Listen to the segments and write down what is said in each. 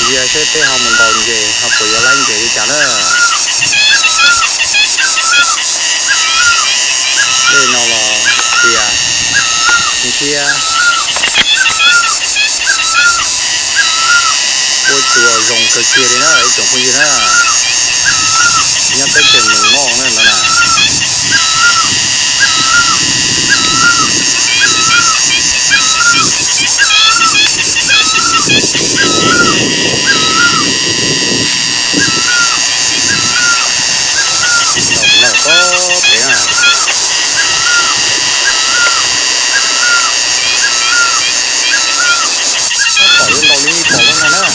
Ntsia seb peb ho mus ntaus ntses ho puas yuav laib ntses li cas na. Tej no los tias thiab. Ua tsuas zoo kawg kiag li na ib tsoom phooj ywg na. Nyob teb chaws Moos Moj na no na. Tau lawm pob pem na. Pom yuav ntaus li pom lawm no na.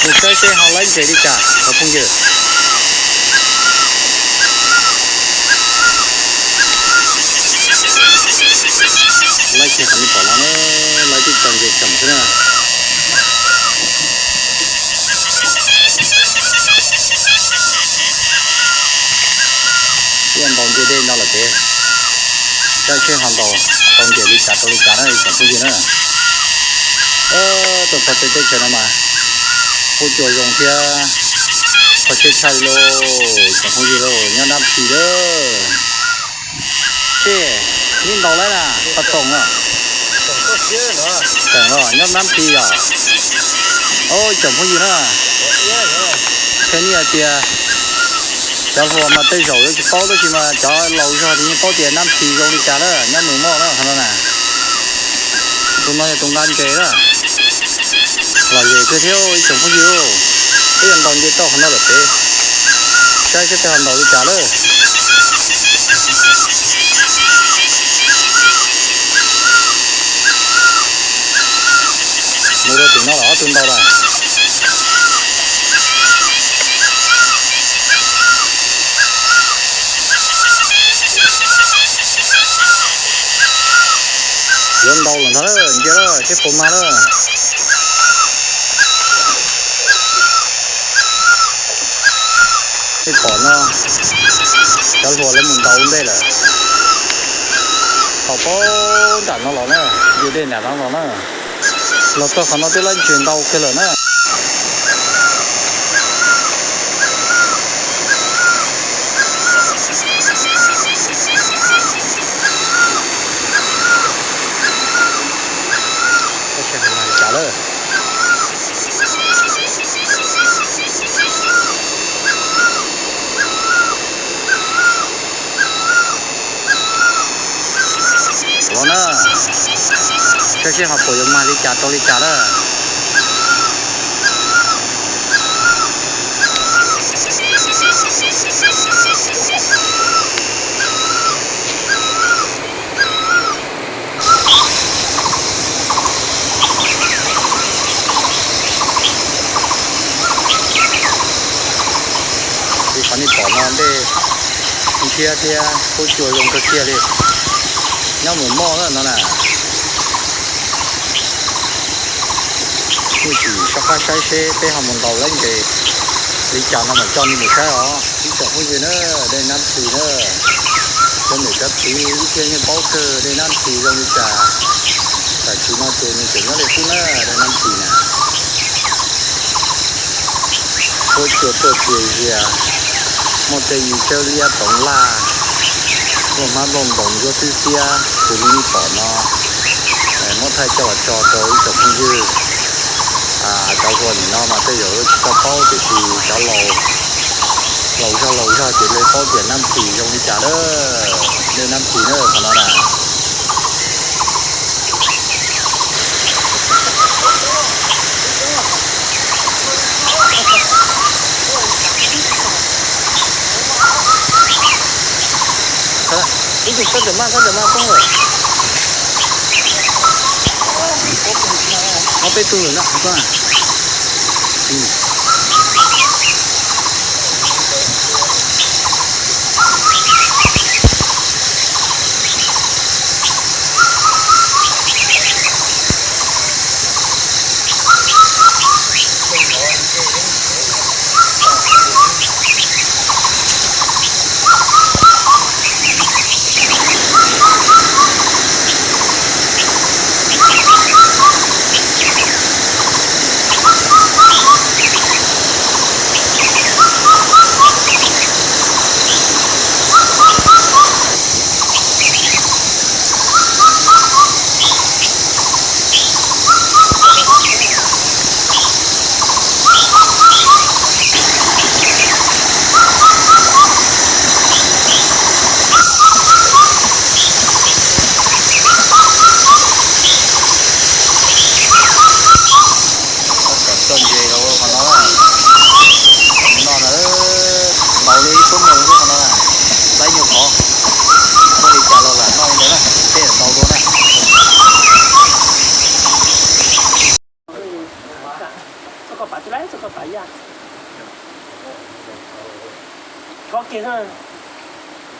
Mus saib seb ho laib ntses li cas cov phooj ywg. Laib kiag qhov nej pom no na, laib tib co ntses tseem xwb na. Ib yam ntaus ntses dej no lawm pem, saib seb ho ntaus tau ntses li cas rau li cas na ib tsoom phooj ywg na. Tuaj txog tej teb chaws no mas ua tsuas zoo thiab kho siab tshaj li lauj tsoom phooj ywg lauj, nyob Nab Phis lawm. Ces neb ntaus laib na, qhov toom no. Teem los nyob Nab Phis yom. Ib tsoom phooj ywg na, qhia nej hais tias cov hluas mas tej zaum yuav tsis paub tab sis mas cov laus zog ces yeej paub tias Nab Phis zoo li cas na, nyob Moos Moj na qhov no na. Tus no yog tus nqa ntses na. Lom zem kawg thiab ib tsoom phooj ywg, peb yuav ntaus ntses tau qhov no lawm pem, saib seb peb ho ntaus li cas lawm. Mus rau tim no los ob tug ntaus lawm. Yuav ntaus lawm ntag lawm, ntsia lawm seb puas mag lawm. Nej pom no, cov hluas lawv mus ntaus ntej lawm. Thaum pab nram no los na, ntsia dej nram no los na, los txog qhov no twb laib ntses ntau kawg lawm na. Tab sis hais li cas lawm. Los na, saib seb ho puas yuav mag li cas rau li cas na. Li qhov nej pom no dej ntshiab thiab kub cua zoo kawg kiag li. Nyob mus moj na no na. Nej sim soj qab saib seb peb ho mus ntaus laib ntses li cas no mam coj nej mus saib os ib tsoom phooj ywg na. Dej Nab Phis na, cov niam cov txiv ib txhia yeej paub kawg dej Nab Phis zoo li cas. Tam sim no ces nws tseem nyob li qub na, dej Nab Phis na. Huab cua tuaj txias zias, muaj tej yig tsawb liab toov laj, nplooj hmab nplooj ntoos ntsuab xwb xiab xws li nej pom no. Muab thaij coj los tso rau ib tsoom phooj ywg. Cov hluas nim no mas tej zaum yuav tsis tau paub tiam sis cov laus, laus zog laus zog ces lawv paub tias Nab Phis zoo li cas lawm. Dej Nab Phis na qhov no na. Ib tug sab ntawm maj, sab ntawm maj poob lawm. Ob peb tug lawm na, qhov ko na. Ib,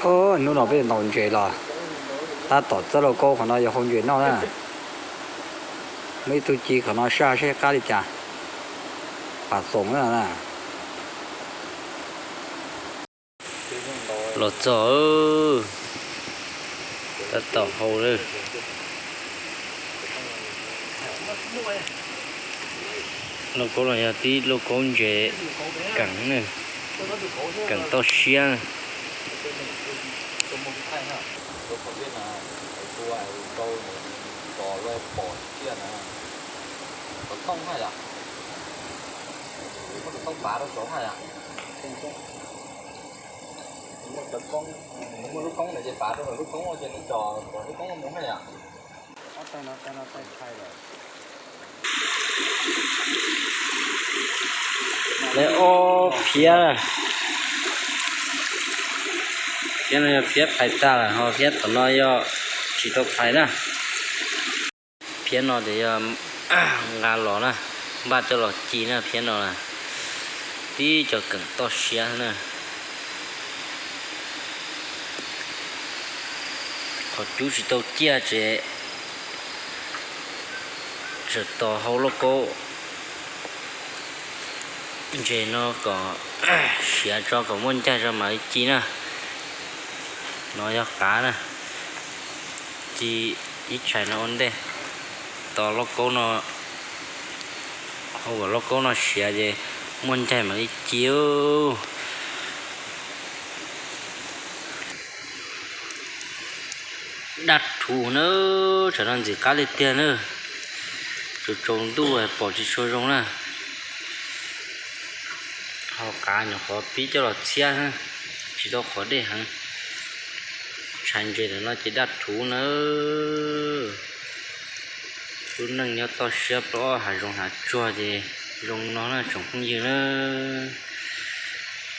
Hnub no peb ntaus ntses los tab tom txawb lauj kaub qhov no yog hau ntses noj na. Muaj ib tug ci qhov no saj seb qab li cas. Pas xoom na. Los txog, tab tom hau lawm. Lauj kaub no yog tib lauj kaub ntses keem, keem toj siab. Lawv ob phiab, phiab no yog phiab phais tag lawm ho phiab tom no yog tsis tau phais na. Phiab no ces yog nqa los na, npaj coj los ci na, phiab no na, tib cov keem toj siab na. Qhov cub tsis tau ciaj ces tseem tos hau lauj kaub ntses no kom siav tso kom muaj ncaig tso mam li ci na. No yog qav na, ci ib tshais no ua ntej, tos lauj kaub no, hau kom lauj kaub no siav ces muaj ncaig mam li ci. Daj rhuv na, tsam no ntxim qab li tiag na, tsaus tsaus ntuj pom tsis tshua zoo na. Hau qav nyuam qhuav pib coj los txhiab, tsis tau qhuav dej heev. Tshais ntses ntawm no ces daj rhuv na. Lub neej nyob toj siab plaub ob hav zoov hav tsuag ces zoo no na tsoom phooj ywg na.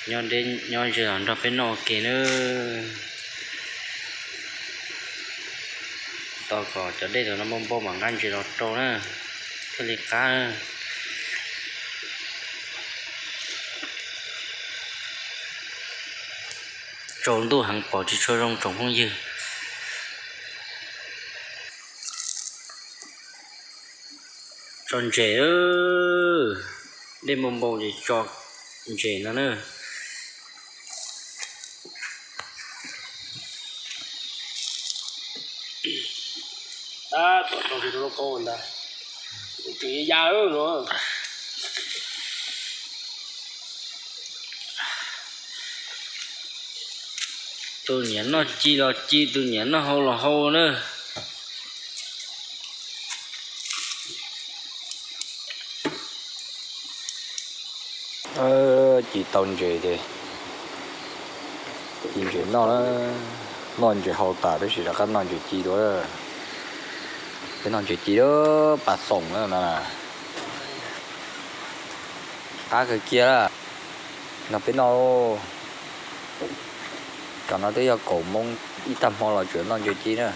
Nyob deb nyob ze los nrog peb noj ua ke na. Tos kom cov dej ntawm no npau npau mam nqa ntses los rau na, thiaj li qab. Tsaus ntuj heev pom tsis tshua zoo tsoom phooj ywg. Tso ntses, dej npau npau ces tso ntses no na. Tab tom tau ntses rau lauj kaub ntag. Tsis ya no. Tus nyiam noj ci los ci, tus nyiam noj hau los hau na. Ci tau ntses ces ci ntses noj, noj ntses hau tas tab sis rov qab noj ntses ci dua. Peb noj ntses ci lawm, pas xoom na no. Qab kawg kiag. No peb noj, tam no twb yog kaum moo ib tag hmo los tseem noj ntses ci na.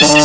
Qhov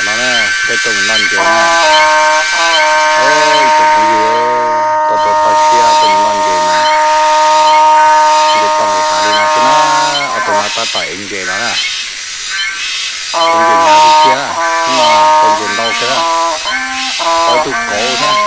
no na, peb tuaj mus noj ntses na. Ib tsoom phooj ywg, tuaj tuaj toj siab tuaj mus noj ntses na. Ntses toj nqis hav li no xwb na, ob tug no tab tom ev ntses no na. Ev ntses hnyav tiag tiag, hnub no tau ntses ntau kawg, tau ib tug kauv thiab.